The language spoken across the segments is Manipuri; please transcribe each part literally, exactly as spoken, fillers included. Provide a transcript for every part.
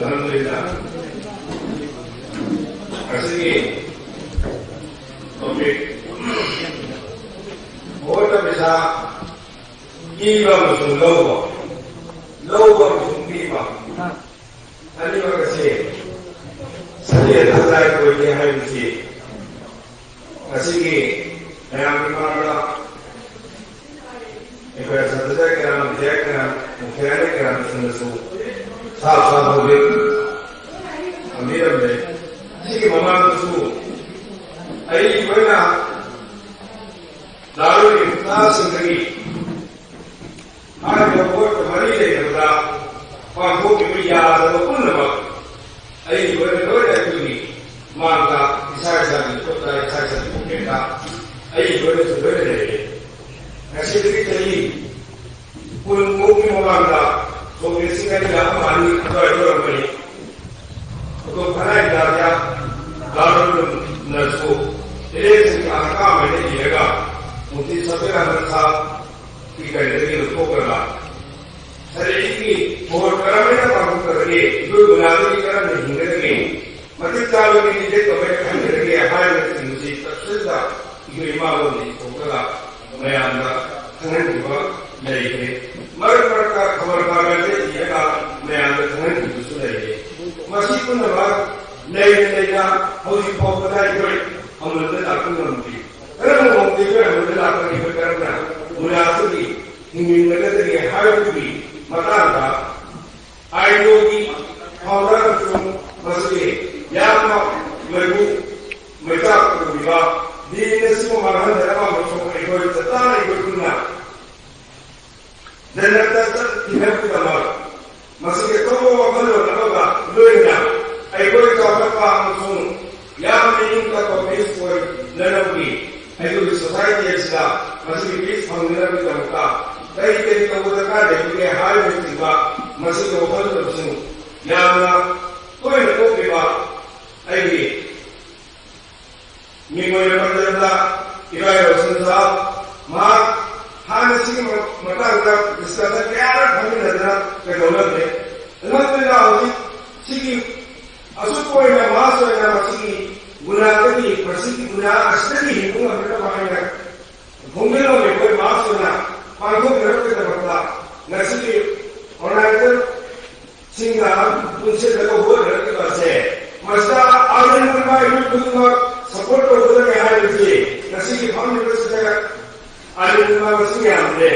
ꯑꯜꯍꯝꯗꯨꯂꯤꯜꯂꯥꯍ꯫ ꯉꯁꯤꯒꯤ ꯇꯣꯄꯤꯛ, ꯚꯣꯠꯇ ꯄꯩꯁꯥ ꯄꯤꯕ ꯑꯃꯁꯨꯡ ꯂꯧꯕ, ꯂꯧꯕ ꯑꯃꯁꯨꯡ ꯄꯤꯕ ꯑꯅꯤꯃꯛ ꯑꯁꯤ ꯁꯔꯤꯌꯠꯇ ꯖꯥꯏꯖ ꯑꯣꯏꯗꯦ ꯍꯥꯏꯕꯁꯤ ꯉꯁꯤꯒꯤ ꯃꯌꯥꯝꯒꯤ ꯃꯃꯥꯡꯗ ꯑꯩꯈꯣꯏ ꯁꯗꯁ꯭ꯌ ꯀꯌꯥꯝ, ꯃꯨꯈꯤꯌꯥ ꯀꯌꯥꯝ, ꯃꯨꯈꯤꯌꯥꯅ ꯀꯌꯥꯝꯁꯤꯡꯅꯁꯨ ꯁꯥꯐ ꯁꯥꯐ ꯍꯧꯖꯤꯛ ꯊꯝꯕꯤꯔꯝꯂꯦ꯫ ꯁꯤꯒꯤ ꯃꯃꯥꯡꯗꯁꯨ ꯑꯩ ꯑꯩꯈꯣꯏꯅ ꯂꯥꯛꯂꯤꯕ ꯍꯞꯇꯥꯁꯤꯡꯗꯒꯤ ꯍꯥꯏꯔꯤꯕ ꯄꯣꯠꯀ ꯃꯔꯤ ꯂꯩꯅꯕꯗ ꯄꯥꯡꯊꯣꯛꯈꯤꯕ ꯌꯥꯗꯕ ꯄꯨꯝꯅꯃꯛ ꯑꯩ ꯂꯣꯏꯅ, ꯂꯣꯏꯅ ꯑꯩꯈꯣꯏꯒꯤ ꯃꯥꯡꯗ ꯏꯁꯥ ꯏꯁꯥꯒꯤ ꯈꯨꯠꯇ, ꯏꯁꯥ ꯏꯁꯥꯒꯤ ꯄꯣꯀꯦꯠꯇ ꯑꯩ ꯂꯣꯏꯅꯁꯨ ꯂꯣꯏꯅ ꯂꯩꯔꯦ꯫ ꯉꯁꯤꯗꯒꯤ ꯆꯍꯤ ꯀꯨꯟꯃꯨꯛꯀꯤ ꯃꯃꯥꯡꯗ ꯁꯣꯛ ꯂꯤꯁꯤꯡ ꯑꯅꯤꯒ ꯑꯃ ꯑꯅꯤ ꯑꯗꯨꯋꯥꯏꯗ ꯑꯣꯏꯔꯝꯒꯅꯤ꯫ ꯑꯗꯣ ꯈꯔꯥꯏ ꯔꯥꯖꯥ ꯗꯥꯔꯨꯜ ꯎꯂꯨꯝꯅꯁꯨ ꯏꯂꯦꯛꯁꯟꯒꯤ ꯑꯍꯀꯥꯝ ꯍꯥꯏꯅ ꯏꯔꯒ ꯃꯨꯐꯇꯤ ꯁꯕꯤꯔ ꯑꯍꯃꯗ ꯁꯥꯍꯕ ꯀꯤ ꯀꯔꯤꯗꯒꯤ ꯂꯧꯊꯣꯛꯈ꯭ꯔꯒ ꯁꯔꯤꯌꯠꯀꯤ ꯃꯣꯍꯣꯔ ꯀꯔꯝꯍꯥꯏꯅ ꯄꯥꯡꯊꯣꯛꯀꯗꯒꯦ, ꯑꯩꯈꯣꯏ ꯒꯨꯅꯥꯗꯒꯤ ꯀꯔꯝꯅ ꯍꯤꯡꯒꯗꯒꯦ, ꯃꯇꯤꯛ ꯆꯥꯕ ꯀꯦꯟꯗꯤꯗꯦꯠ ꯀꯃꯥꯏꯅ ꯈꯟꯒꯗꯒꯦ ꯍꯥꯏꯕꯅꯆꯤꯡꯕꯁꯤ ꯇꯞꯁꯤꯜꯗ ꯑꯩꯈꯣꯏ ꯏꯃꯥ ꯂꯣꯟꯗ ꯏꯊꯣꯛꯂꯒ ꯃꯌꯥꯝꯗ ꯈꯪꯍꯟꯈꯤꯕ ꯂꯩꯈ꯭ꯔꯦ꯫ ꯃꯔꯛ ꯃꯔꯛꯇ ꯈꯕꯔ ꯀꯥꯒꯖꯗ ꯏꯔꯒ ꯃꯌꯥꯝꯗ ꯈꯪꯍꯟꯈꯤꯕꯁꯨ ꯂꯩꯔꯦ꯫ ꯃꯁꯤ ꯄꯨꯝꯅꯃꯛ ꯂꯩꯅ ꯂꯩꯅ ꯍꯧꯖꯤꯛ ꯐꯥꯎꯕꯗ ꯑꯩꯈꯣꯏ ꯑꯃꯨꯜꯗ ꯂꯥꯛꯄ ꯉꯝꯗ꯭ꯔꯤ꯫ ꯀꯔꯝꯕ ꯃꯑꯣꯡꯗ ꯑꯩꯈꯣꯏ ꯑꯃꯨꯜꯗ ꯂꯥꯛꯄꯒꯦ? ꯑꯩꯈꯣꯏ ꯀꯔꯝꯅ ꯒꯨꯅꯥꯗꯒꯤ ꯍꯤꯡꯃꯤꯟꯅꯒꯗꯒꯦ ꯍꯥꯏꯕꯗꯨꯒꯤ ꯃꯇꯥꯡꯗ ꯑꯥꯏ ꯑꯦꯜ ꯑꯣꯒꯤ ꯐꯥꯎꯟꯗꯔ ꯑꯃꯁꯨꯡ ꯃꯁꯤꯒꯤ ꯌꯥꯝꯅ ꯃꯩꯕꯨ ꯃꯩꯆꯥꯛ ꯑꯣꯏꯔꯤꯕ ꯗꯤꯟ ꯑꯁꯤꯕꯨ ꯃꯥꯡꯍꯟꯗꯅꯕ ꯑꯃꯁꯨꯡ ꯑꯩꯈꯣꯏ ꯆꯞ ꯆꯥꯅ ꯑꯩꯈꯣꯏ ꯄꯨꯟꯅ ꯖꯟꯅꯠꯇ ꯆꯠꯈꯤꯅꯕꯒꯤꯗꯃꯛ ꯃꯁꯤꯒꯤ ꯑꯆꯧꯕ ꯋꯥꯈꯜꯂꯣꯟ ꯑꯃꯒ ꯂꯣꯏꯅꯅ ꯑꯩꯈꯣꯏ ꯆꯥꯎꯈꯠꯄ ꯑꯃꯁꯨꯡ ꯌꯥꯝꯅ ꯏꯪ ꯇꯞꯄ ꯄꯤꯁ ꯑꯣꯏꯅꯅꯕꯒꯤ ꯑꯩꯈꯣꯏꯒꯤ ꯁꯣꯁꯥꯏꯇꯤ ꯑꯁꯤꯗ ꯃꯁꯤꯒꯤ ꯄꯤꯁ ꯐꯪꯅꯅꯕꯒꯤꯗꯃꯛꯇ ꯀꯔꯤ ꯀꯔꯤ ꯇꯧꯕ ꯗꯔꯀꯥꯔ ꯂꯩꯕꯒꯦ ꯍꯥꯏꯕꯅꯆꯤꯡꯕ ꯃꯁꯤꯒꯤ ꯋꯥꯈꯜꯂꯣꯟꯁꯤꯡ ꯌꯥꯝꯅ ꯇꯣꯏꯅ ꯊꯣꯛꯂꯤꯕ ꯑꯩꯒꯤ ꯃꯤꯡ ꯑꯣꯏꯅ ꯄꯟꯖꯕꯗ ꯏꯕꯥꯏ ꯔꯣꯁꯟ ꯁꯥꯍꯕ, ꯃꯍꯥꯛ ꯍꯥꯟꯅ ꯁꯤꯒꯤ ꯃꯇꯥꯡꯗ ꯗꯤꯁꯀꯁꯟ ꯀꯌꯥꯔꯛ ꯐꯝꯃꯤꯟꯅꯗꯅ ꯀꯩꯗꯧꯅꯈ꯭ꯔꯦ꯫ ꯑꯜꯍꯝꯗꯨꯂꯤꯜꯂꯥꯍ, ꯍꯧꯖꯤꯛ ꯄꯨꯟꯁꯤꯜꯂꯒ ꯍꯣꯠꯅꯔꯛꯂꯤꯕ ꯑꯁꯦ, ꯃꯁꯤꯗ ꯑꯥꯔꯃꯤ ꯃꯥꯏꯀꯩ ꯈꯨꯗꯤꯡꯃꯛ ꯁꯄꯣꯔꯠ ꯇꯧꯒꯗꯕꯅꯤ ꯍꯥꯏꯕꯁꯤ ꯉꯁꯤꯒꯤ ꯐꯝꯂꯤꯕꯁꯤꯗ ꯑꯥꯔꯃꯤ ꯃꯁꯤꯡ ꯌꯥꯝꯗ꯭ꯔꯦ꯫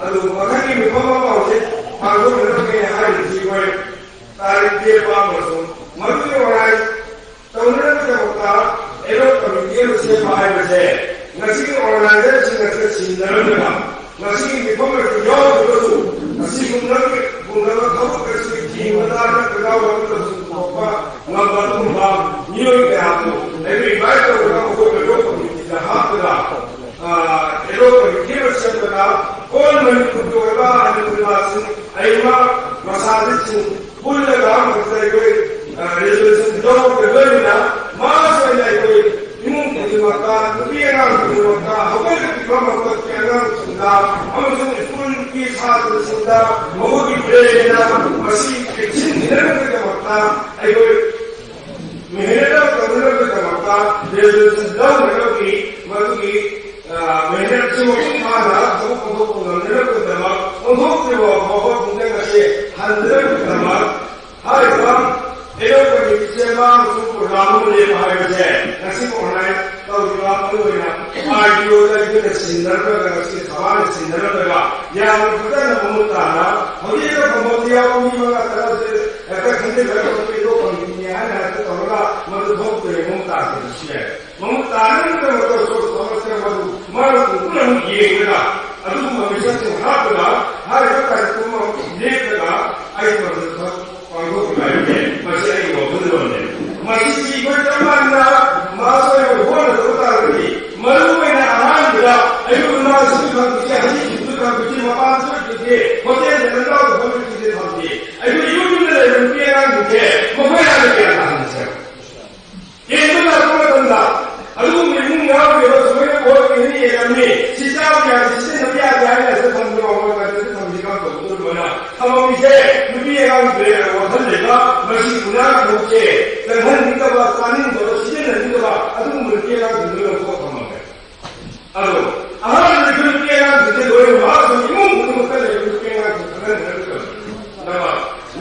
ꯑꯗꯨꯕꯨ ꯃꯊꯪꯒꯤ ꯃꯤꯐꯝ ꯑꯃ ꯍꯧꯖꯤꯛ ꯄꯥꯡꯊꯣꯛꯅꯔꯛꯀꯦ ꯍꯥꯏꯔꯤꯕꯁꯤ ꯑꯩꯈꯣꯏ ꯇꯥꯔꯤꯛ ꯇꯔꯦꯠ ꯑꯃꯁꯨꯡ ꯃꯗꯨꯒꯤ ꯑꯣꯔꯒꯅꯥꯏꯖ ꯇꯧꯅꯅꯕꯒꯤꯗꯃꯛꯇ ꯑꯦꯗꯍꯣꯛ ꯀꯃꯤꯇꯤ ꯑꯃ ꯁꯦꯝꯕ ꯍꯥꯏꯕꯁꯦ ꯉꯁꯤꯒꯤ ꯑꯣꯔꯒꯅꯥꯏꯖꯔꯁꯤꯡ ꯑꯁꯤꯅ ꯁꯤꯟꯅꯔꯝꯗꯅ ꯉꯁꯤꯒꯤ ꯃꯤꯐꯝ ꯑꯁꯤ ꯌꯥꯎꯗ꯭ꯔꯒꯁꯨ ꯑꯁꯤꯒꯨꯝꯂꯕ ꯊꯕꯛ ꯑꯁꯤ ꯊꯤꯡꯕꯗ ꯅꯠꯇ꯭ꯔꯒ ꯋꯥꯈꯜꯗ ꯄꯨꯊꯣꯛꯄ ꯉꯝꯕ ꯑꯗꯨꯒꯨꯝꯕ ꯃꯤꯑꯣꯏ ꯀꯌꯥꯕꯨ ꯑꯩꯈꯣꯏ ꯏꯟꯚꯥꯏꯠ ꯇꯧꯔꯒ ꯑꯩꯈꯣꯏ ꯑꯦꯗꯍꯣꯛ ꯀꯃꯤꯇꯤꯗ ꯍꯥꯞꯄꯒ ꯑꯦꯗꯍꯣꯛ ꯀꯃꯤꯇꯤ ꯑꯃ ꯁꯦꯝꯗꯅ ꯑꯣꯜ ꯃꯅꯤꯄꯨꯔꯒꯤ ꯑꯣꯏꯕ ꯑꯍꯜ ꯂꯃꯟꯁꯤꯡ ꯑꯏꯃ ꯃꯁꯥꯖꯤꯠꯁꯤꯡ ꯄꯨꯜꯂꯒ ꯃꯁꯤꯗ ꯑꯩꯈꯣꯏ ꯔꯤꯖꯣꯂꯨꯁꯟ ꯂꯧꯔꯒ ꯂꯣꯏꯅꯅ ꯃꯥꯁ ꯑꯣꯏꯅ ꯑꯩꯈꯣꯏ ꯏꯃꯨꯡ ꯈꯨꯗꯤꯡꯃꯛꯇ, ꯅꯨꯄꯤ ꯑꯉꯥꯡ ꯈꯨꯗꯤꯡꯃꯛꯇ, ꯍꯧꯒꯠꯂꯛꯂꯤꯕ ꯃꯀꯣꯛꯀꯤ ꯑꯉꯥꯡꯁꯤꯡꯗ ꯑꯃꯁꯨꯡ ꯁ꯭ꯀꯨꯜꯒꯤ ꯁꯥꯇ꯭ꯔꯁꯤꯡꯗ ꯃꯈꯣꯏꯒꯤ ꯄ꯭ꯔꯦꯔꯅꯥ ꯃꯁꯤ ꯆꯦꯛꯁꯤꯟꯅꯅꯕꯒꯤꯗꯃꯛꯇ ꯑꯩꯈꯣꯏ ꯃꯦꯍꯅꯠ ꯑꯃ ꯇꯧꯅꯅꯕꯒꯤꯗꯃꯛꯇ ꯔꯤꯖꯣꯂꯨꯁꯟ ꯂꯧꯅꯅꯕꯒꯤ ꯃꯗꯨꯒꯤ ꯃꯦꯍꯅꯠꯁꯤ ꯃꯄꯨꯡ ꯐꯥꯅ ꯊꯕꯛ ꯄꯥꯡꯊꯣꯛꯄ ꯉꯝꯅꯅꯕꯒꯤꯗꯃꯛ ꯑꯣꯟꯊꯣꯛꯇ꯭ꯔꯤꯕ ꯐꯥꯎꯕ ꯈꯣꯡꯖꯪ ꯑꯁꯤ ꯍꯟꯗꯅꯕꯒꯤꯗꯃꯛ ꯍꯥꯏꯔꯤꯕ ꯑꯦꯗꯍꯣꯛ ꯀꯃꯤꯇꯤ ꯁꯦꯝꯕ ꯑꯃꯁꯨꯡ ꯄ꯭ꯔꯣꯒ꯭ꯔꯥꯝ ꯑꯃ ꯂꯦꯞꯄ ꯍꯥꯏꯕꯁꯦ ꯉꯁꯤ ꯑꯣꯔꯒꯅꯥꯏꯖ ꯇꯧꯔꯤꯕ ꯃꯔꯨꯑꯣꯏꯅ ꯑꯥꯔ ꯇꯤ ꯑꯣꯗ ꯑꯩꯈꯣꯏꯅ ꯁꯤꯟꯅꯔꯝꯂꯒ ꯉꯁꯤ ꯁꯚꯥꯅ ꯁꯤꯟꯅꯔꯝꯂꯒ ꯌꯥꯝꯅ ꯐꯖꯅ ꯃꯃꯨꯠ ꯇꯥꯅ ꯍꯧꯖꯤꯛ ꯐꯝꯐꯝꯗ ꯌꯥꯎꯕ ꯃꯤ ꯃꯉꯥ ꯇꯔꯥꯁꯦ ꯍꯦꯛꯇ ꯈꯟꯖꯤꯜꯂꯒ ꯑꯩꯈꯣꯏ ꯑꯦꯗꯍꯣꯛ ꯀꯃꯤꯇꯤꯅꯤ ꯍꯥꯏꯅ ꯍꯦꯛꯇ ꯇꯧꯔꯒ ꯃꯗꯨ ꯊꯣꯛꯇ꯭ꯔꯦ ꯃꯃꯨꯠ ꯇꯥꯗꯕꯁꯨ ꯌꯥꯏ꯫ ꯃꯃꯨꯠ ꯇꯥꯅꯕꯒꯤꯗꯃꯛꯇ ꯁꯣꯔꯁ ꯊꯣꯛꯂꯛꯇ꯭ꯔꯦ ꯃꯗꯨ ꯃꯥꯅ ꯄꯨꯝꯅꯃꯛ ꯌꯦꯡꯂꯒ ꯑꯗꯨꯒꯨꯝꯕ ꯃꯤꯁꯛꯁꯤꯡ ꯍꯥꯞꯄꯒ ꯍꯥꯏꯔꯤꯕ ꯀꯥꯔꯌꯀ꯭ꯔꯝ ꯑꯃ ꯂꯦꯞꯂꯒ ꯑꯩ ꯃꯗꯨꯗ ꯄꯥꯡꯊꯣꯛꯄ ꯍꯥꯏꯕꯁꯦ ꯃꯁꯤ ꯑꯩꯒꯤ ꯋꯥꯈꯜꯂꯣꯟꯅꯤ꯫ ꯃꯁꯤꯗꯤ ꯑꯩꯈꯣꯏ ꯆꯞ ꯃꯥꯟꯅ ꯃꯥꯁ ꯑꯣꯏꯅ ꯍꯣꯠꯅꯗꯕ ꯇꯥꯔꯒꯗꯤ ꯃꯔꯨ ꯑꯣꯏꯅ ꯑꯍꯥꯟꯕꯗ ꯑꯌꯨꯛ ꯃꯥꯁꯤꯁꯨ ꯊꯝꯈꯤꯁꯦ, ꯍꯧꯖꯤꯛꯁꯤꯁꯨ ꯊꯝꯈꯤꯁꯦ, ꯃꯄꯥꯟꯁꯨ ꯊꯝꯈꯤꯁꯦ, ꯍꯣꯇꯦꯜꯗ ꯂꯝꯖꯥꯎꯗ ꯐꯝꯈꯤꯁꯦ ꯊꯝꯈꯤꯁꯦ꯫ ꯑꯩꯈꯣꯏ ꯌꯨꯝ ꯌꯨꯝꯗ ꯂꯩꯕ ꯅꯨꯄꯤ ꯑꯉꯥꯡꯁꯤꯡꯁꯦ ꯃꯈꯣꯏ ꯍꯥꯟꯅ ꯀꯌꯥ ꯇꯥꯍꯟꯁꯦ? ꯌꯦꯡꯕ ꯂꯥꯛꯄ ꯃꯇꯝꯗ ꯑꯗꯨꯒꯨꯝꯕ ꯏꯃꯨꯡ ꯌꯥꯎꯔꯤꯕ ꯁꯨꯃꯥꯏꯅ ꯄꯣꯠ ꯄꯤꯍꯟ ꯌꯦꯡꯉꯝꯃꯤ, ꯁꯤ ꯆꯥꯕ ꯌꯥꯗꯦ, ꯁꯤꯖꯤꯟꯅꯕ ꯌꯥꯗꯦ ꯍꯥꯏꯅ ꯑꯁꯤꯗ ꯊꯝꯕ ꯌꯥꯎꯕ ꯃꯇꯝꯗ ꯊꯝꯕꯁꯤ ꯀꯔꯝ ꯇꯧꯒꯗꯧꯔꯤꯕꯅ ꯊꯝꯃꯝꯃꯤꯁꯦ? ꯅꯨꯄꯤ ꯑꯉꯥꯡꯒꯤ ꯋꯥꯈꯜ ꯂꯩꯕ, ꯃꯁꯤ ꯄꯨꯔꯥ ꯊꯕꯛꯁꯦ ꯆꯪꯍꯟꯅꯤꯡꯗꯕ, ꯆꯥꯅꯤꯡꯗꯕ, ꯁꯤꯖꯤꯟꯅꯅꯤꯡꯗꯕ ꯑꯗꯨꯒꯨꯝꯕ ꯅꯨꯄꯤ ꯑꯉꯥꯡꯁꯤꯡꯗꯨ ꯂꯧꯊꯣꯛꯑ ꯊꯝꯃꯝꯃꯦ꯫ ꯑꯗꯣ ꯑꯍꯥꯟꯕꯗ ꯑꯩꯈꯣꯏ ꯅꯨꯄꯤ ꯑꯉꯥꯡꯁꯤꯡꯁꯦ ꯂꯣꯏꯅ ꯃꯍꯥꯛꯁꯤꯡ ꯏꯃꯨꯡ ꯈꯨꯗꯤꯡꯃꯛꯇ ꯂꯩꯕ ꯅꯨꯄꯤ ꯑꯉꯥꯡꯁꯤꯡ ꯈꯪꯍꯟꯒꯗꯕꯅꯤ꯫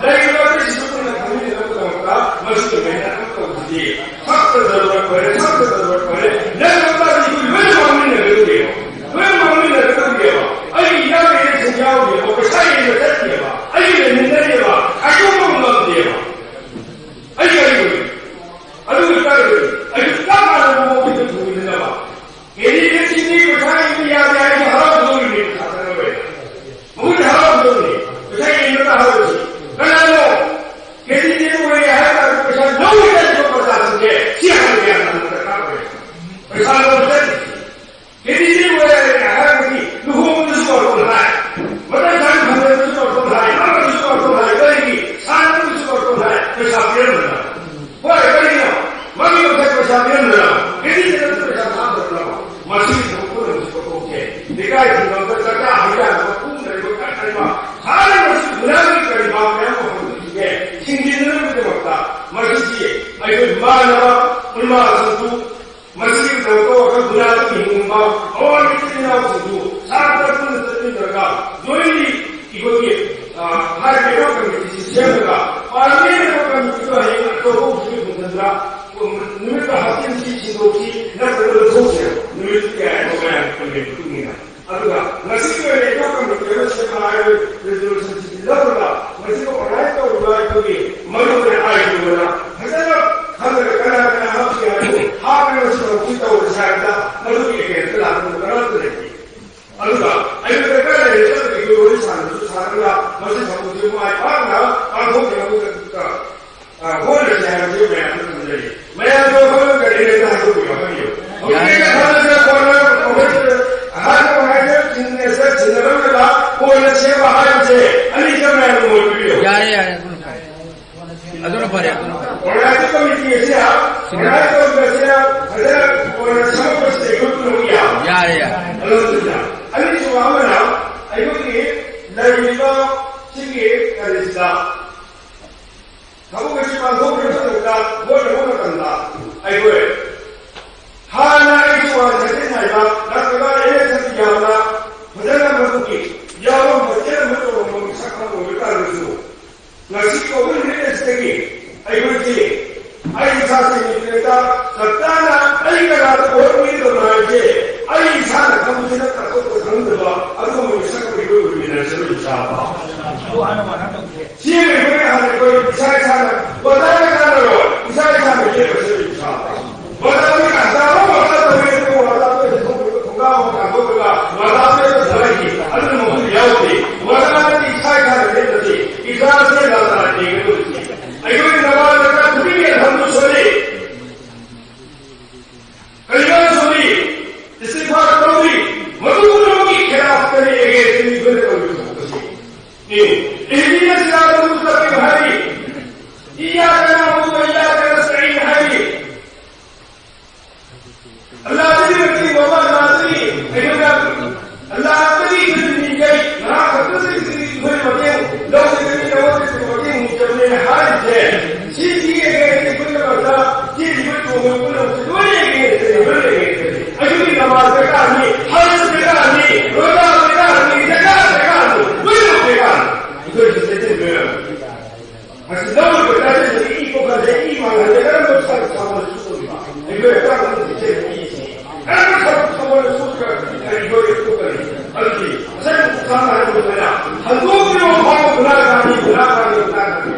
ꯂꯩꯔꯤꯕ ꯑꯩꯈꯣꯏ ꯁꯛꯇꯗꯕ ꯂꯣꯏꯔꯦ, ꯁꯛꯇꯗꯕ ꯂꯣꯏꯔꯦ꯫ ꯅꯪ ꯃꯆꯥꯁꯤꯡꯗꯨ ꯂꯣꯏꯅ ꯃꯥꯡꯃꯤꯟꯅꯒꯗꯧꯔꯤꯕ, ꯂꯣꯏꯅ ꯃꯥꯡꯃꯤꯟꯅꯒꯗꯧꯔꯤꯕ꯫ ꯑꯩꯒꯤ ꯏꯅꯥꯎ ꯏꯔꯦꯟꯁꯤꯡ ꯌꯥꯎꯔꯤꯕ, ꯄꯩꯁꯥ ꯌꯦꯟꯕ ꯆꯠꯈꯤꯑꯕ, ꯑꯩꯒꯤ ꯂꯩꯃꯤꯟꯅꯔꯤꯕ, ꯈꯥꯏꯗꯣꯛꯄ ꯉꯝꯗꯦꯕ꯫ ꯑꯩ ꯀꯔꯤ ꯑꯣꯏ? ꯑꯗꯨ ꯑꯣꯏꯇꯥꯔꯒꯗꯤ ꯑꯩ ꯆꯞ ꯃꯥꯟꯅꯕ ꯃꯑꯣꯡꯗ ꯊꯨꯡꯅꯅꯕ ꯀꯦꯟꯗꯤꯗꯦꯠꯁꯤꯡꯗꯤ ꯄꯩꯁꯥ ꯌꯦꯟꯕ ꯌꯥꯗꯦ ꯍꯥꯏꯔꯗꯤ ꯍꯔꯥꯎꯒꯗꯧꯔꯤꯕꯅꯤ, ꯄꯩꯁꯥ ꯆꯪꯉꯔꯣꯏ꯫ ꯃꯈꯣꯏꯗꯤ ꯍꯔꯥꯎꯒꯗꯧꯔꯤꯕꯅꯤ, ꯄꯩꯁꯥ ꯌꯦꯟꯕ ꯇꯥꯍꯧꯔꯁꯤ꯫ ꯀꯅꯥꯅꯣ? ꯀꯦꯟꯗꯤꯗꯦꯠ ꯑꯣꯏꯔꯦ ꯍꯥꯏ ꯇꯥꯔꯗꯤ ꯄꯩꯁꯥ ꯂꯧꯔꯦ ꯍꯥꯏꯔꯤꯕ ꯄ꯭ꯔꯖꯥꯁꯤꯡꯁꯦ ꯁꯤ ꯍꯥꯟꯅ ꯒ꯭ꯌꯥꯟ ꯇꯥꯍꯟꯕ ꯗꯔꯀꯥꯔ ꯑꯣꯏ꯫ ꯄꯩꯁꯥ ꯂꯧꯕ ꯆꯠꯂꯤꯁꯤ꯫ ꯀꯦꯟꯗꯤꯗꯦꯠ ꯑꯣꯏꯔꯦ ꯍꯥꯏꯔꯒꯗꯤ ꯂꯨꯍꯣꯡꯕꯗꯁꯨ ꯕꯥꯔꯇꯣꯟ ꯍꯥꯏ, ꯃꯊꯪ ꯊꯥꯒꯤ ꯐꯪꯁꯟꯗꯁꯨ ꯕꯥꯔꯇꯣꯟ ꯍꯥꯏ, ꯑꯃꯗꯁꯨ ꯕꯥꯔꯇꯣꯟ ꯍꯥꯏ, ꯀꯔꯤꯒꯤ? ꯁꯥꯟꯅꯕꯗꯁꯨ ꯕꯥꯔꯇꯣꯟ ꯍꯥꯏ, ꯄꯩꯁꯥ ꯄꯤꯔꯝꯗꯅ꯫ ꯍꯣꯏ, ꯀꯔꯤꯒꯤꯅꯣ? ꯃꯥꯒꯤ ꯃꯊꯛ ꯄꯩꯁꯥ ꯄꯤꯔꯝꯗꯅ, ꯀꯦꯟꯗꯤꯗꯦꯠ ꯑꯗꯨ ꯄꯩꯁꯥ ꯊꯥꯗꯕꯅꯣ? ꯃꯁꯤꯒꯤ ꯊꯕꯛ ꯄꯨꯝꯅꯃꯛꯁꯤ ꯇꯣꯛꯊꯣꯛꯁꯦ꯫ ꯂꯩꯀꯥꯏ ꯈꯨꯡꯒꯪꯗ ꯆꯥꯛꯆꯥ ꯍꯩꯖꯥꯟꯅꯕ, ꯄꯨꯝꯅꯔꯤꯕ ꯀꯠꯅꯔꯤꯕ, ꯍꯥꯟꯅ ꯃꯁꯤ ꯒꯨꯟꯗꯥꯒꯤ ꯀꯔꯤ ꯃꯥ ꯃꯌꯥꯝ ꯑꯃ ꯍꯧꯗꯣꯛꯈꯤꯒꯦ, ꯊꯤꯡꯖꯤꯟꯅꯅꯕꯒꯤꯗꯃꯛꯇ ꯃꯁꯤꯁꯤ ꯑꯩꯈꯣꯏ ꯃꯥꯟꯅꯕ ꯎꯂꯃꯥꯁꯤꯡꯁꯨ ꯃꯁꯤꯒꯤ ꯊꯕꯛꯇ ꯋꯥꯈꯜ ꯈꯨꯟꯅꯥꯗꯨꯅ ꯍꯤꯡꯅꯤꯡꯕ ꯑꯋꯥꯡꯕ ꯏꯆꯤꯜ ꯏꯅꯥꯎꯁꯤꯡꯕꯨ ꯁꯥꯇ꯭ꯔ ꯄꯨꯟꯅ ꯆꯠꯃꯤꯟꯅꯔꯒ ꯖꯣꯏꯟꯂꯤ ꯑꯩꯈꯣꯏꯒꯤ, ꯑ, ꯍꯥꯏꯔꯤꯕ ꯑꯦꯔꯣ ꯀꯃꯤꯇꯤꯁꯤ ꯁꯦꯝꯂꯒ ꯄꯥꯔꯂꯤꯌꯥꯃꯦꯟ ꯑꯦꯔꯣ ꯀꯃꯤꯇꯤꯗꯨ ꯍꯌꯦꯡ ꯑꯆꯧꯕ ꯍꯧꯖꯤꯛ ꯈꯨꯡꯒꯪꯗ ꯅꯨꯃꯤꯠꯇ ꯍꯥꯞꯆꯤꯟꯁꯤ, ꯁꯤꯟꯗꯣꯛꯁꯤ, ꯅꯠꯇ꯭ꯔꯒ ꯂꯧꯊꯣꯛꯁꯦ꯫ ꯅꯨꯃꯤꯠꯇꯨ ꯀꯌꯥ ꯍꯥꯏꯕ ꯃꯌꯥꯝꯒꯤ ꯄ꯭ꯔꯣꯕ꯭ꯂꯦꯝ ꯃꯇꯨꯡ ꯏꯟꯅ꯫ ꯑꯗꯨꯒ ꯉꯁꯤꯒꯤ ꯑꯣꯏꯅ ꯑꯦꯔꯣ ꯀꯃꯤꯇꯤ ꯑꯃ ꯁꯦꯝꯕ ꯍꯥꯏꯕ ꯔꯤꯖꯣꯂꯨꯁꯟꯁꯤꯗꯤ ꯂꯧꯔꯒ ꯃꯁꯤꯗ ꯑꯣꯔꯒꯅꯥꯏꯖ ꯇꯧꯔꯤꯕ ꯑꯩꯈꯣꯏꯒꯤ ꯃꯔꯨ ꯑꯣꯏꯅ ꯑꯥꯏ ꯄꯤ ꯑꯣꯅ ꯐꯖꯅ ꯈꯪꯗꯅ ꯀꯅꯥ ꯀꯅꯥ ꯍꯥꯞꯈꯤ ꯍꯥꯏꯕꯗꯨ ꯍꯥꯞꯄꯤꯕ ꯃꯁꯤ ꯍꯧꯖꯤꯛ ꯇꯧꯔꯤꯁꯤ ꯍꯥꯏꯕꯗ ꯃꯗꯨꯒꯤ ꯑꯦꯒꯦꯟꯁꯇ ꯂꯥꯛꯄ ꯀꯅꯥꯁꯨ ꯂꯩꯇꯦ꯫ ꯑꯗꯨꯒ ꯑꯩꯅ ꯗꯔꯀꯥꯔ ꯂꯩꯔꯦ ꯆꯠꯂꯒ ꯑꯩꯈꯣꯏ ꯋꯥꯔꯤ ꯁꯥꯟꯅꯕꯁꯨ ꯁꯥꯔꯒ ꯃꯁꯤ ꯊꯕꯛꯁꯤ ꯃꯥꯏ ꯄꯥꯛꯅ ꯄꯥꯡꯊꯣꯛꯅꯕꯒꯤꯗꯃꯛꯇ, ꯑ, ꯍꯣꯠꯅꯁꯤ ꯍꯥꯏꯕꯁꯤ ꯃꯌꯥꯝꯗ ꯊꯝꯖꯔꯤ꯫ ꯃꯌꯥꯝꯗꯣ ꯑꯩꯈꯣꯏꯅ ꯀꯔꯤ ꯂꯩꯔꯦ ꯍꯥꯏꯗꯣꯛꯄꯤꯌꯣ, ꯍꯥꯏꯕꯤꯌꯨ꯫ ꯌꯥꯏ, ꯌꯥꯏ꯫ ꯍꯧꯖꯤꯛ ꯑꯩꯅ ꯈꯜꯂꯤꯁꯤꯅ ꯀꯣꯟꯅ ꯑꯩꯈꯣꯏ ꯑꯍꯥꯟꯕ ꯍꯥꯏꯗ ꯆꯤꯡꯅ ꯆꯠ ꯁꯤꯟꯅꯔꯝꯗꯕ ꯀꯣꯟꯅ ꯁꯦꯝꯕ ꯍꯥꯏꯕꯁꯦ ꯑꯅꯤꯁꯤꯅ ꯃꯌꯥꯝ ꯑꯣꯏꯕꯤꯌꯨ꯫ ꯌꯥꯔꯦ, ꯌꯥꯔꯦ, ꯑꯗꯨꯅ ꯐꯔꯦ꯫ ꯑꯗꯨꯅ ꯐꯔꯦ, ꯑꯗꯨꯅ ꯐꯔꯦ꯫ ꯑꯣꯔꯒꯅꯥꯏꯖꯤꯡ ꯀꯃꯤꯇꯤ ꯑꯁꯤꯅ ꯑꯣꯔꯒꯅꯥꯏꯖ ꯇꯧꯔꯤꯕ ꯑꯁꯤꯅ ꯐꯖꯅ ꯑꯣꯏꯅ ꯁꯦꯝꯃꯛꯄꯁꯤꯗ ꯑꯩꯈꯣꯏ ꯄꯨꯝꯅꯃꯛ ꯌꯥꯕ꯫ ꯌꯥꯔꯦ, ꯌꯥꯔꯦ꯫ ꯑꯗꯨꯅ ꯑꯅꯤꯁꯨꯕ ꯑꯃꯅ ꯑꯩꯈꯣꯏꯒꯤ ꯂꯩꯔꯤꯕ ꯁꯤꯒꯤ ꯀꯔꯤꯁꯤꯗ ꯊꯕꯛ ꯑꯁꯤ ꯄꯥꯡꯊꯣꯛꯈꯤꯕ ꯃꯇꯝꯗ, ꯍꯣꯠꯅꯕ ꯃꯇꯝꯗ ꯑꯩꯈꯣꯏ ꯍꯥꯟꯅ ꯑꯩꯁꯨ ꯋꯥꯟ ꯊꯥꯔꯇꯤꯟ ꯍꯥꯏꯕ ꯅꯠꯇ꯭ꯔꯒ ꯑꯦꯟ ꯑꯦꯁ ꯑꯦꯁ ꯌꯥꯝꯅ ꯐꯖꯅ ꯃꯗꯨꯒꯤ ꯌꯥꯎꯔꯝꯕ ꯆꯦꯟꯕ ꯇꯧꯔꯝꯕ ꯃꯤꯁꯛ ꯑꯃ ꯑꯣꯏꯕ ꯇꯥꯔꯒꯁꯨ, ꯉꯁꯤ ꯀꯣꯚꯤꯗ ꯅꯥꯏꯟꯇꯤꯟ ꯑꯁꯤꯗꯒꯤ ꯑꯩꯈꯣꯏꯁꯤ, ꯑꯩ ꯏꯁꯥꯁꯤ ꯆꯞ ꯆꯥꯅ ꯑꯩ ꯀꯅꯥꯗ ꯚꯣꯠ ꯄꯤꯒꯗꯕꯅꯣ ꯍꯥꯏꯕꯁꯦ ꯑꯩ ꯏꯁꯥꯅ ꯈꯪꯕꯁꯤ ꯅꯠꯇꯅ ꯑꯇꯣꯞꯄ ꯈꯪꯗꯕ ꯑꯗꯨꯒꯨꯝꯕ ꯃꯤꯁꯛ ꯑꯃ ꯑꯩꯈꯣꯏ ꯑꯣꯏꯃꯤꯟꯅꯔꯁꯦ ꯏꯁꯥꯕ꯫ ꯁꯤ ꯑꯩꯈꯣꯏꯅ ꯍꯥꯟꯅ ꯑꯩꯈꯣꯏ ꯏꯁꯥ ꯏꯁꯥꯅ ꯋꯥꯗꯥꯅ ꯀꯥꯟꯅꯔꯣꯏ, ꯏꯁꯥ ꯏꯁꯥꯅ ꯂꯦꯞꯄꯁꯦ ꯏꯁꯥꯕ꯫ ꯋꯥꯗꯥ ꯑꯩꯈꯣꯏꯅ ꯍꯟꯗꯛ ꯑꯃ ꯋꯥꯗꯥ ꯇꯧꯔꯦ, ꯑꯩꯈꯣꯏ ꯋꯥꯗꯥ ꯑꯩꯈꯣꯏ ꯊꯣꯛꯈꯤꯕ ꯈꯣꯡꯒꯥꯎ ꯑꯃ ꯀꯥꯟꯊꯣꯛꯂꯒ ꯋꯥꯗꯥ ꯑꯩꯈꯣꯏ ꯊꯣꯛꯂꯛꯈꯤ꯫ ꯑꯗꯨꯅ ꯃꯐꯝ ꯌꯥꯎꯗꯦ꯫ ꯋꯥꯗꯥ ꯑꯩꯈꯣꯏ ꯏꯁꯥ ꯏꯁꯥꯅ ꯂꯦꯞꯄꯁꯦ ꯏꯁꯥꯁꯦ ꯂꯥꯟꯅ ꯌꯦꯡꯒꯗꯕꯁꯦ꯫ ꯑꯩꯈꯣꯏ ꯅꯃꯥꯖ ꯀꯨꯗꯤꯡꯒꯤ ꯑꯜꯍꯝꯗꯨ ꯁꯣꯜꯂꯤ꯫ ꯀꯂꯤꯃꯥ ꯁꯣꯜꯂꯤ꯫ ꯏꯁꯇꯤꯒꯐꯥꯔ ꯇꯧꯔꯤ꯫ ꯃꯗꯨ ꯄꯨꯝꯅꯃꯛꯀꯤ ꯈꯤꯂꯥꯐꯇꯅꯤ, against ꯅꯤ ꯑꯩꯈꯣꯏꯅ ꯇꯧꯔꯤꯕ ꯊꯕꯛ ꯑꯁꯤ꯫ ꯅꯤ꯫ اهدنا الصراط المستقيم ꯍꯥꯏꯔꯤ꯫ إياك نعبد وإياك نستعين ꯍꯥꯏꯔꯤ꯫ ꯑꯜꯂꯥꯍꯗꯒꯤ ꯃꯇꯦꯡ ꯂꯧꯕ, ꯑꯜꯂꯥꯍꯗꯒꯤ ꯑꯩꯈꯣꯏꯅ, ꯑꯜꯂꯥꯍꯗꯒꯤ ꯑꯩꯈꯣꯏꯅ ꯅꯤꯖꯩ, ꯃꯍꯥꯛ ꯈꯛꯇꯗꯒꯤ ꯑꯩꯈꯣꯏꯅ ꯃꯇꯦꯡ ꯂꯧꯖꯒꯅꯤ, ꯅꯉꯣꯟꯗꯒꯤ ꯃꯇꯦꯡ ꯅꯤꯖꯕꯅꯦ ꯍꯥꯏꯔꯤꯁꯦ꯫ ꯁꯤ ꯄꯤꯔꯒꯦ ꯑꯩꯈꯣꯏꯅ ꯃꯔꯛꯇ ꯆꯦꯜꯂꯤꯕ ꯇꯣꯡꯉꯤꯕ ꯄꯨꯝꯅꯃꯛꯁꯦ ꯂꯣꯏꯅ ꯌꯦꯡꯉꯦ, ꯂꯣꯏꯅ ꯌꯦꯡꯉꯦ꯫ ꯑꯩꯈꯣꯏꯒꯤ ꯅꯃꯥꯖ ꯗꯔꯀꯥꯔꯅꯤ, ꯍꯖ ꯗꯔꯀꯥꯔꯅꯤ, ꯔꯣꯖꯥ ꯗꯔꯀꯥꯔꯅꯤ, ꯖꯀꯥꯠ ꯗꯔꯀꯥꯔꯅꯤ, ꯂꯣꯏꯅꯃꯛ ꯗꯔꯀꯥꯔꯅꯤ꯫ ꯑꯩꯈꯣꯏꯒꯤ ꯆꯦꯛꯁꯤꯟꯕꯤꯌꯨ꯫ ꯃꯁꯤ ꯂꯧꯔꯤꯕ ꯇꯥꯏꯇꯜꯁꯤ ꯏ ꯀꯣꯛꯍꯜꯂꯦ, ꯏ ꯃꯥꯡꯍꯜꯂꯦ, ꯀꯔꯝꯕ ꯊꯕꯛ ꯊꯧꯕꯗ ꯁꯣꯛꯏꯕ? ꯑꯩꯈꯣꯏ ꯍꯛꯆꯥꯡ ꯃꯅꯨꯡꯗ ꯆꯦꯜꯂꯤꯕ ꯏꯁꯤ ꯀꯔꯝꯕ ꯊꯕꯛ ꯊꯧꯕꯗ ꯁꯣꯛꯏꯕ? ꯑꯩꯈꯣꯏ ꯀꯣꯛꯍꯜꯂꯤ꯫ ꯑꯗꯨꯗꯤ ꯉꯁꯥꯏ ꯁꯝꯅ ꯍꯥꯏꯔꯕꯗ ꯍꯟꯗꯣꯛꯇ꯭ꯔꯤꯕ ꯐꯥꯎꯕ ꯒꯨꯅꯥꯒꯥꯔꯅꯤ, ꯒꯨꯅꯥꯒꯥꯔꯅꯤ, ꯒꯨꯅꯥꯒꯥꯔꯅꯤ꯫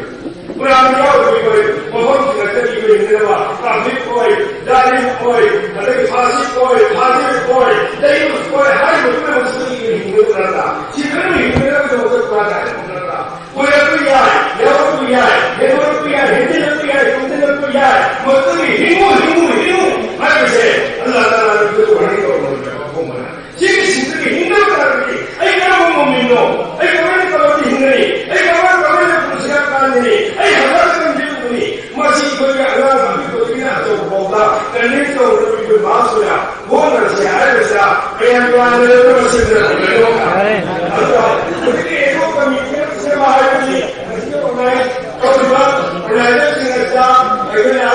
ꯀꯨꯔꯥꯟꯗ ꯌꯥꯎꯔꯤꯕ ꯑꯩꯈꯣꯏ ꯃꯐꯝꯁꯤꯡ ꯑꯁꯤꯗ ꯑꯩꯈꯣꯏ ꯍꯤꯡꯅꯅꯕ ꯇ꯭ꯔꯥꯐꯤꯛ ꯑꯣꯏ, ꯖꯥꯂꯤꯝ ꯑꯣꯏ, ꯑꯗꯒꯤ ꯐꯥꯁꯤꯛ ꯑꯣꯏ, ꯐꯥꯖꯤꯔ ꯑꯣꯏ, ꯗꯌꯨꯁ ꯑꯣꯏ ꯍꯥꯏꯔꯤꯕ ꯄꯨꯝꯅꯃꯛꯁꯤꯗ ꯑꯩꯈꯣꯏ ꯍꯤꯡꯅꯕ ꯅꯠꯇ꯭ꯔꯥ? ꯁꯤ ꯈꯔ ꯍꯤꯡꯅꯅꯕꯒꯤꯗꯃꯛꯇ ꯀꯨꯔꯥꯟꯗ ꯍꯥꯏꯔꯛꯄ ꯅꯠꯇ꯭ꯔꯥ? ꯀꯣꯏꯔꯛꯄ ꯌꯥꯏ, ꯌꯥꯎꯔꯛꯄ ꯌꯥꯏ, ꯍꯦꯟꯗꯣꯔꯛꯄ ꯌꯥꯏ, ꯍꯦꯟꯖꯤꯜꯂꯛꯄ ꯌꯥꯏ, ꯇꯨꯡꯁꯤꯜꯂꯛꯄ ꯌꯥꯏ, ꯃꯗꯨꯒꯤ ꯍꯤꯡꯉꯨ, ꯍꯤꯡꯉꯨ, ꯍꯤꯡꯉꯨ ꯍꯥꯏꯕꯁꯦ ꯑꯜꯂꯥꯍ ꯇꯥꯂꯥꯅ ꯑꯩꯈꯣꯏꯗ warning ꯇꯧꯔꯝꯕꯅꯦꯕ꯫ ꯑꯍꯣꯡꯕꯅ ꯁꯤꯒꯤ ꯁꯤꯁꯇꯔꯒꯤ ꯍꯤꯡꯅꯕ ꯇꯥꯔꯒꯗꯤ ꯑꯩ ꯀꯔꯝꯕ ꯃꯣꯃꯤꯟꯅꯣ? ꯑꯩ ꯀꯃꯥꯏꯅ ꯀꯃꯥꯏꯅ ꯍꯤꯡꯒꯅꯤ? ꯑꯩ ꯀꯃꯥꯏꯅ ꯀꯃꯥꯏꯅ ꯄꯨꯟꯁꯤꯔ ꯀꯥꯟꯒꯅꯤ? ꯑꯩ ꯍꯖꯥꯔ ꯀꯝꯗꯤꯔꯨꯒꯅꯤ? ꯃꯁꯤ ꯑꯩꯈꯣꯏꯒꯤ ꯑꯉꯥꯡ ꯑꯄꯤꯛꯄꯗꯒꯤꯅ ꯑꯆꯧꯕ ꯐꯥꯎꯕ convince ꯇꯧꯔꯒ ꯑꯩꯈꯣꯏ ꯃꯥꯁ ꯑꯣꯏꯅ ꯍꯣꯠꯅꯔꯁꯦ ꯍꯥꯏꯕꯁꯤꯗ ꯃꯌꯥꯝ ꯌꯥꯅꯔꯒ ꯃꯁꯤꯗ ꯑꯗꯨꯒ ꯍꯧꯖꯤꯛꯀꯤ ꯑꯦꯀꯣ ꯀꯃꯤꯇꯤ ꯁꯦꯝꯕ ꯍꯥꯏꯕꯁꯤ ꯃꯁꯤꯗ organize ꯇꯧꯔꯤꯕ organizerꯁꯤꯡ ꯑꯁꯤꯗ ꯑꯩꯈꯣꯏꯅ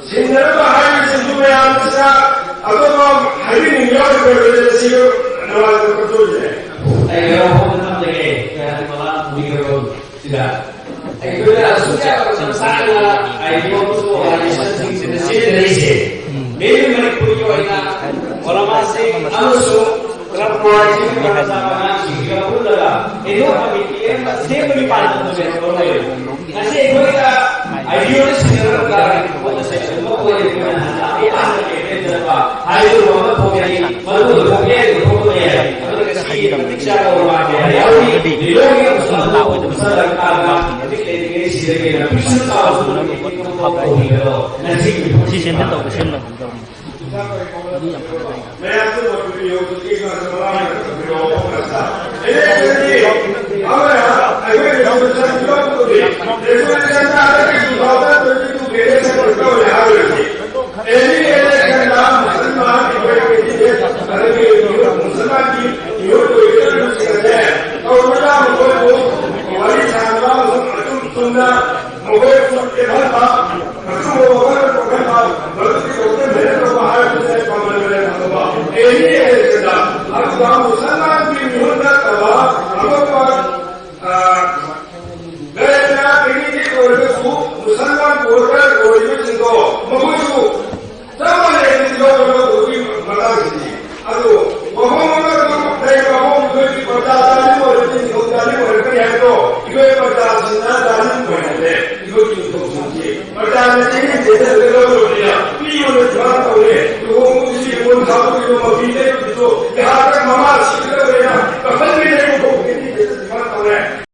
ꯁꯤꯟꯅꯔꯝꯕ ꯍꯥꯏꯔꯤꯕꯁꯤꯡꯗꯨ ꯃꯌꯥꯝꯁꯤꯗ ꯑꯇꯣꯞꯄ ꯍꯥꯏꯕꯤꯅꯤꯡꯕ ꯌꯥꯎꯔꯤꯕ꯭ꯔꯥ? ꯁꯤ ꯅꯨꯡꯉꯥꯏꯇꯕ ꯀꯟꯇ꯭ꯔꯣꯜꯁꯦ꯫ ꯑꯩ ꯌꯥꯎꯐꯝ ꯊꯝꯖꯒꯦ꯫ ꯀꯌꯥꯗꯤ ꯃꯉꯥ ꯄꯨꯕꯤꯈ꯭ꯔꯕ ꯁꯤꯗ? ꯑꯩꯈꯣꯏꯅ ꯑꯁꯨꯛ ꯌꯥꯝꯅ ꯃꯇꯝ ꯁꯥꯡꯅ ꯍꯥꯏꯗꯤ ꯌꯣꯛꯁꯨ organizationꯁꯤꯡꯁꯤꯗ ꯂꯩꯔꯤꯁꯦ꯫ ꯃꯦꯔꯤ ꯃꯅꯤꯄꯨꯔꯒꯤ ꯑꯣꯏꯅ ꯃꯣꯂꯥꯃꯥꯁꯤꯡ ꯑꯃꯁꯨꯡ ꯀ꯭ꯂꯕ ꯀ꯭ꯋꯥꯏꯁꯤꯡ ꯃꯔꯝ ꯆꯥꯕ ꯑꯉꯥꯡꯁꯤꯡꯁꯤꯒ ꯄꯨꯜꯂꯒ ꯑꯦꯟ ꯖꯤ ꯑꯣ ꯀꯃꯤꯇꯤ ꯑꯃ ꯁꯦꯝꯕꯒꯤ ꯄꯥꯟꯗꯝꯗ ꯂꯩꯔꯝꯕ ꯂꯩꯔꯦ꯫ ꯉꯁꯤ ꯑꯩꯈꯣꯏꯗ ꯑꯥꯏ ꯗꯤ ꯑꯣꯅ ꯁꯤꯟꯅꯔꯝꯕ ꯀꯣꯟꯅ ꯁꯦꯝꯕ ꯑꯣꯏꯅ ꯑꯩꯈꯣꯏꯅ ꯍꯟꯗꯛ ꯑꯩ ꯑꯍꯥꯟꯕ ꯀꯦꯝꯄꯦꯟ ꯆꯠꯄ ꯍꯥꯏꯕ ꯑꯃ ꯊꯣꯛꯀꯅꯤ꯫ ꯃꯗꯨ ꯊꯣꯛꯀꯦ ꯍꯥꯏꯗꯨ ꯊꯣꯛꯄ ꯌꯥꯏ꯫ ꯑꯗꯨꯒ ꯉꯁꯤ ꯃꯇꯤꯛ ꯆꯥꯕ ꯋꯥ ꯀꯌꯥ ꯌꯥꯎꯔꯤ꯫ ꯂꯤꯂꯣꯡꯒꯤ ꯑꯃꯁꯨꯡ ꯑꯃꯕꯨ ꯄꯨꯟꯁꯤꯜꯂꯛꯂꯀꯥꯟꯗ ꯍꯧꯖꯤꯛ ꯂꯩꯔꯤꯉꯩ ꯁꯤꯗꯒꯤ ꯍꯦꯟꯅ ꯄꯤꯛꯁꯤꯟ ꯆꯥꯎꯕ ꯇꯧꯕꯤꯒꯗ꯭ꯔꯣ? ꯉꯁꯤꯒꯤ ꯁꯤ ꯁꯦꯝꯖꯤꯟ ꯇꯧꯕ ꯁꯦꯝꯅꯕ ꯇꯧꯕꯅꯤ꯫ ꯑꯗꯨ ꯌꯥꯝ ꯐꯖꯅ ꯇꯥꯏ꯫ ꯃꯈꯣꯏꯕꯨ ꯇꯦꯜꯍꯟꯕ, ꯑꯆꯨꯝ ꯆꯨꯝꯅ ꯃꯈꯣꯏꯕꯨ ꯇꯦꯜꯍꯟꯕ, ꯑꯆꯨꯝꯕ ꯋꯥꯈꯜ ꯄꯨꯔꯛꯍꯟꯕ, ꯃꯗꯨꯒꯤꯗꯃꯛꯇ ꯃꯦꯍꯅꯠ ꯇꯧꯕ ꯍꯥꯏꯕꯁꯦ ꯄꯥꯝꯖꯕꯅꯦ꯫ ꯑꯗꯨꯒ ꯑꯦꯅꯤ ꯑꯦꯖꯦꯟꯗꯥ, ꯑꯗꯨꯒ ꯃꯨꯁꯜꯃꯥꯟꯒꯤ ꯃꯤꯍꯨꯠ ꯅꯠꯇꯕ ꯑꯇꯣꯞꯄ, ꯑ, ꯒꯩꯔ ꯀꯦꯟꯗꯤꯗꯦꯠ ꯑꯣꯏꯔꯒꯁꯨ ꯃꯨꯁꯜꯃꯥꯟ ꯚꯣꯇꯔ ꯑꯣꯏꯔꯤꯕꯁꯤꯡꯗꯣ ꯃꯈꯣꯏ